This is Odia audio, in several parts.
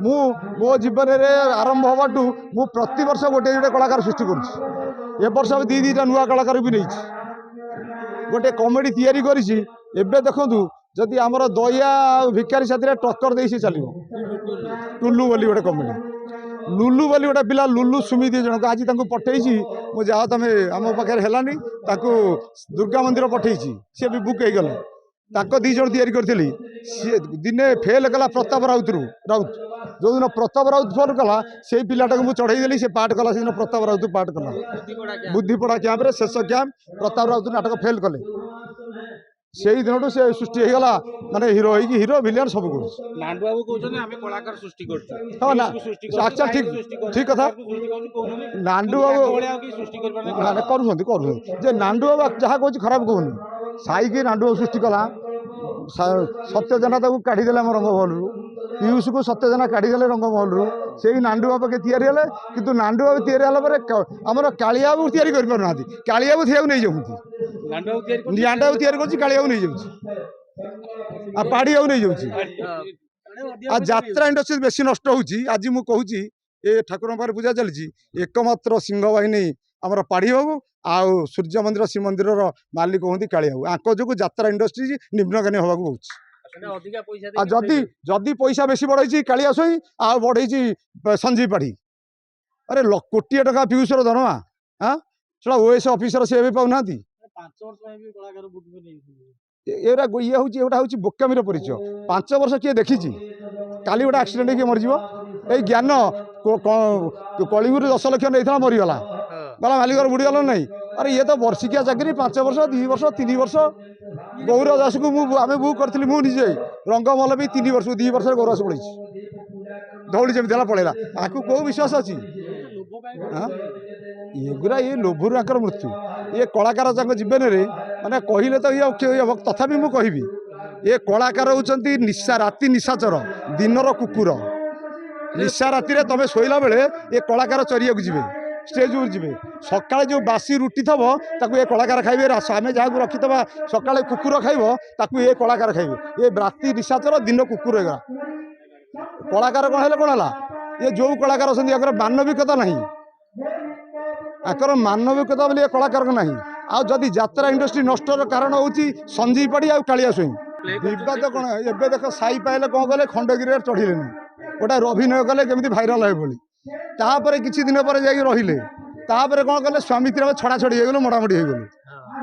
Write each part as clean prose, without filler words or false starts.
ମୁଁ ମୋ ଜୀବନରେ ଆରମ୍ଭ ହେବାଠୁ ମୁଁ ପ୍ରତିବର୍ଷ ଗୋଟିଏ ଯୋଡ଼େ କଳାକାର ସୃଷ୍ଟି କରୁଛି। ଏ ବର୍ଷ ବି ଦୁଇଟା ନୂଆ କଳାକାର ବି ନେଇଛି, ଗୋଟେ କମେଡ଼ି ତିଆରି କରିଛି। ଏବେ ଦେଖନ୍ତୁ, ଯଦି ଆମର ଦୟା ଆଉ ଭିକାରୀ ସାଥିରେ ଟକ୍କର ଦେଇ ସେ ଚାଲିବ। ଟୁଲୁ ବୋଲି ଗୋଟେ କମେଡ଼ି, ଲୁଲୁ ବୋଲି ଗୋଟେ ପିଲା, ଲୁଲୁ ସୁମି ଦୁଇ ଜଣଙ୍କୁ ଆଜି ତାଙ୍କୁ ପଠେଇଛି ମୁଁ। ଯାହା ତମେ ଆମ ପାଖରେ ହେଲାନି, ତାଙ୍କୁ ଦୁର୍ଗା ମନ୍ଦିର ପଠେଇଛି, ସିଏ ବି ବୁକ୍ ହେଇଗଲେ। ତାଙ୍କ ଦୁଇ ଜଣ ତିଆରି କରିଥିଲି। ସିଏ ଦିନେ ଫେଲ୍ କଲା ପ୍ରତାପ ରାଉତରୁ, ରାଉତ ଯେଉଁଦିନ ପ୍ରତାପ ରାଉତ ଫୋନ୍ କଲା, ସେଇ ପିଲାଟାକୁ ମୁଁ ଚଢ଼େଇ ଦେଲି, ସେ ପାର୍ଟ କଲା। ସେଦିନ ପ୍ରତାପ ରାଉତ ପାର୍ଟ କଲା ବୁଦ୍ଧିପଡ଼ା କ୍ୟାମ୍ପରେ, ଶେଷ କ୍ୟାମ୍ପ। ପ୍ରତାପ ରାଉତ ନାଟକ ଫେଲ୍ କଲେ, ସେଇ ଦିନଠୁ ସେ ସୃଷ୍ଟି ହେଇଗଲା, ମାନେ ହିରୋ ହେଇକି ହିରୋ ଭିଲିଆନ ସବୁ କରୁଛି। ନାଣ୍ଡୁ ବାବୁ କହୁଛନ୍ତି, ଆମେ କଳାକାର ସୃଷ୍ଟି କରୁଛୁ। ହଁ, ନା, ସୃଷ୍ଟି ଆଚ୍ଛା, ଠିକ ଠିକ କଥା। ନାଣ୍ଡୁ ବାବୁ ଭଳିଆ ଆଉ କେହି ସୃଷ୍ଟି କରିପାରୁନାହାନ୍ତି। ନା ନା, କରୁଛନ୍ତି କରୁଛନ୍ତି ଯେ। ନାଣ୍ଡୁ ବାବୁ ଯାହା କହୁଛି ଖରାପ କହୁନି। ସାଇକି ନାଣ୍ଡୁ ବାବୁ ସୃଷ୍ଟି କଲା। ସତ୍ୟ ଜେନା ତାକୁ କାଢ଼ିଦେଲେ ଆମ ରଙ୍ଗମହଲରୁ। ପିୟୁଷକୁ ସତ୍ୟ ଜେନା କାଢ଼ିଦେଲେ ରଙ୍ଗମହଲରୁ। ସେଇ ନାଣ୍ଡୁ ବାବୁ ତିଆରି ହେଲେ। କିନ୍ତୁ ନାଣ୍ଡୁ ବାବୁ ତିଆରି ହେଲା ପରେ ଆମର କାଳିଆ ବାବୁ ତିଆରି କରିପାରୁନାହାନ୍ତି। କାଳିଆ ବାବୁ ସେଇଆକୁ ନେଇଯାଉଛନ୍ତି। ନାଣ୍ଡୁ ବାବୁ ତିଆରି କରୁଛନ୍ତି। ନାଣ୍ଡୁ ବାବୁ ତିଆରି କରୁଛି, କାଳିଆକୁ ନେଇଯାଉଛି ଆଉ ପାଡ଼ିଆକୁ ନେଇଯାଉଛି। ଆଉ ଯାତ୍ରା ଇଣ୍ଡଷ୍ଟ୍ରି ବେଶୀ ନଷ୍ଟ ହେଉଛି। ଆଜି ମୁଁ କହୁଛି, ଏ ଠାକୁରଙ୍କ ପାଖରେ ପୂଜା ଚାଲିଛି, ଏକମାତ୍ର ସିଂହବାହିନୀ ଆମର ପାଢ଼ୀ ବାବୁ ଆଉ ସୂର୍ଯ୍ୟ ମନ୍ଦିର ଶ୍ରୀମନ୍ଦିରର ମାଲିକ ହୁଅନ୍ତି କାଳିଆ ବାବୁ। ଆଙ୍କ ଯୋଗୁଁ ଯାତ୍ରା ଇଣ୍ଡଷ୍ଟ୍ରି ନିମ୍ନଗାମୀ ହେବାକୁ ହେଉଛି। ଅଧିକା ପଇସା। ଆଉ ଯଦି ପଇସା ବେଶୀ ବଢ଼େଇଛି କାଳିଆ ସ୍ୱାଇଁ ଆଉ ବଢ଼େଇଛି ସଞ୍ଜୀବ ପାଢ଼ୀ। ଆରେ, କୋଟିଏ ଟଙ୍କା ପିୟୁଷର ଦରମା। ହଁ, ସେଟା ଓଏସ୍ ଅଫିସର, ସେ ଏବେ ପାଉନାହାନ୍ତି। 5 ବର୍ଷ ପାଇଁ ବି କଳାକାର ବୁକ୍ ନେଇଛନ୍ତି। ଏଗୁଡ଼ା ଇଏ ହେଉଛି, ଏଗୁଡ଼ା ହେଉଛି ବୋକାମିର ପରିଚୟ। 5 ବର୍ଷ କିଏ ଦେଖିଛି? କାଲି ଗୋଟେ ଆକ୍ସିଡେଣ୍ଟ ହେଇକି ମରିଯିବ। ଏଇ ଜ୍ଞାନ କଳିଙ୍ଗରୁ 10 ଲକ୍ଷ ନେଇଥିଲା, ମରିଗଲା, ଗଲା, ମାଲିକର ବୁଡ଼ିଗଲା ନାହିଁ। ଆରେ, ଇଏ ତ ବର୍ଷିକିଆ ଚାକିରି, 5 ବର୍ଷ, 2 ବର୍ଷ, 3 ବର୍ଷ। ଗୌର ଦାସକୁ ମୁଁ ଆମେ ବୁକ୍ କରିଥିଲି ମୁଁ ନିଜେ ରଙ୍ଗମହଲ ବି 3 ବର୍ଷ, 2 ବର୍ଷରେ ଗୌର ଦାସ ପଳେଇଛି। ଧଉଳି ଯେମିତି ହେଲା ପଳେଇଲା। ଆକୁ କେଉଁ ବିଶ୍ୱାସ ଅଛି? ଲୋଭ ପାଇଁ। ହଁ, ଏଗୁରା ଇଏ ଲୋଭରୁ ଆଙ୍କର ମୃତ୍ୟୁ। ଇଏ କଳାକାର ଯାଙ୍କ ଜୀବନରେ ମାନେ କହିଲେ ତ ଇଏ ହବ, ତଥାପି ମୁଁ କହିବି, ଏ କଳାକାର ହେଉଛନ୍ତି ନିଶା ରାତି ନିଶାଚର, ଦିନର କୁକୁର। ନିଶା ରାତିରେ ତମେ ଶୋଇଲା ବେଳେ ଏ କଳାକାର ଚରିବାକୁ ଯିବେ, ଷ୍ଟେଜ୍ ଉପରେ ଯିବେ। ସକାଳେ ଯେଉଁ ବାସି ରୁଟି ଥବ, ତାକୁ ଏ କଳାକାର ଖାଇବେ। ଆମେ ଯାହାକୁ ରଖିଥିବା ସକାଳେ କୁକୁର ଖାଇବ, ତାକୁ ଏ କଳାକାର ଖାଇବେ। ଏ ରାତି ନିଶାଚର, ଦିନ କୁକୁର। ଏଗୁରା କଳାକାର କ'ଣ ହେଲେ କ'ଣ ହେଲା? ଏ ଯେଉଁ କଳାକାର ଅଛନ୍ତି, ୟାଙ୍କର ମାନବିକତା ନାହିଁ। ଆଙ୍କର ମାନବିକତା ବୋଲି ଏ କଳାକାରଙ୍କ ନାହିଁ। ଆଉ ଯଦି ଯାତ୍ରା ଇଣ୍ଡଷ୍ଟ୍ରି ନଷ୍ଟର କାରଣ ହେଉଛି ସଞ୍ଜୀବ ପାଢ଼ୀ ଆଉ କାଳିଆ ସ୍ୱାଇଁ। ବିବାଦ କ'ଣ? ଏବେ ଦେଖ, ସାଇ ପାଇଲେ କ'ଣ କଲେ? ଖଣ୍ଡଗିରିରେ ଚଢ଼ିଲେନି, ଗୋଟେ ଅଭିନୟ କଲେ କେମିତି ଭାଇରାଲ ହେବ ବୋଲି। ତାପରେ କିଛି ଦିନ ପରେ ଯାଇକି ରହିଲେ। ତାପରେ କ'ଣ କଲେ? ସ୍ୱାମୀ ସ୍ତ୍ରୀ ଛଡ଼ା ଛଡ଼ି ହେଇଗଲୁ, ମଡ଼ାମଡ଼ି ହେଇଗଲୁ।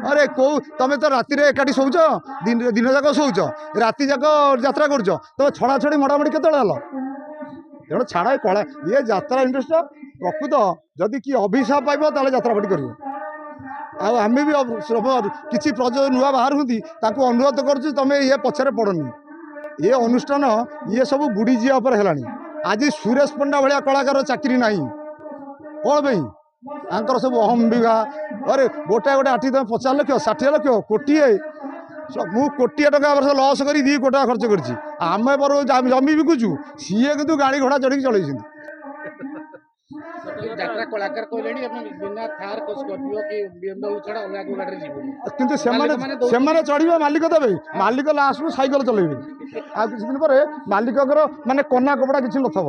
ଆରେ କୋଉ, ତମେ ତ ରାତିରେ ଏକାଠି ଶୋଉଛ, ଦିନ ଦିନ ଯାକ ଶୋଉଛ, ରାତି ଯାକ ଯାତ୍ରା କରୁଛ, ତମେ ଛଡ଼ା ଛଡ଼ି ମଡ଼ାମଡ଼ି କେତେବେଳେ ହେଲ? ତେଣୁ ଛାଡ଼ ଏ କଳା, ଇଏ ଯାତ୍ରା ଇଣ୍ଡଷ୍ଟ୍ରିଟା ପ୍ରକୃତ ଯଦି କିଏ ଅଭିଶାପ ପାଇବ, ତାହେଲେ ଯାତ୍ରା ପାର୍ଟି କରିବ। ଆଉ ଆମେ ବି କିଛି ନୂଆ ବାହାରୁଛନ୍ତି, ତାଙ୍କୁ ଅନୁରୋଧ କରୁଛୁ, ତମେ ଇଏ ପଛରେ ପଡ଼ନି। ଏ ଅନୁଷ୍ଠାନ ଇଏ ସବୁ ବୁଡ଼ିଯିବା ଉପରେ ହେଲାଣି। ଆଜି ସୁରେଶ ପଣ୍ଡା ଭଳିଆ କଳାକାର ଚାକିରି ନାହିଁ। କ'ଣ ପାଇଁ? ଆଙ୍କର ସବୁ ଅହମ୍ବିକା। ଆରେ, ଗୋଟାଏ ଗୋଟେ ଆଠି ତମେ 50 ଲକ୍ଷ, 60 ଲକ୍ଷ, କୋଟିଏ। ମୁଁ କୋଟିଏ ଟଙ୍କା ବର୍ଷ ଲସ୍ କରି 2 କୋଟି ଟଙ୍କା ଖର୍ଚ୍ଚ କରିଛି। ଆମେ ବରଂ ଜମି ବିକୁଛୁ, ସିଏ କିନ୍ତୁ ଗାଡ଼ି ଘୋଡ଼ା ଚଢ଼ିକି ଚଳେଇଛନ୍ତି। ଯାତ୍ରା କଳାକାର କହିଲେଣି, ଆମେ ବିନା ଥାର୍, ସ୍କର୍ପିଓ କି ବିଏମଡବ୍ଲ୍ୟୁ ଛଡ଼ା ଅଲଗା କୋଉ ଗାଡ଼ିରେ ଯିବୁନି। କିନ୍ତୁ ସେମାନେ ମାଲିକମାନେ ଦଉଛନ୍ତି। ସେମାନେ ଚଢ଼ିବେ, ମାଲିକ ଦେବେ। ମାଲିକ ଲାଷ୍ଟକୁ ସାଇକେଲ ଚଲେଇବେ। ଆଉ କିଛି ଦିନ ପରେ ମାଲିକଙ୍କର ମାନେ କନା କପଡ଼ା କିଛି ନଥିବ।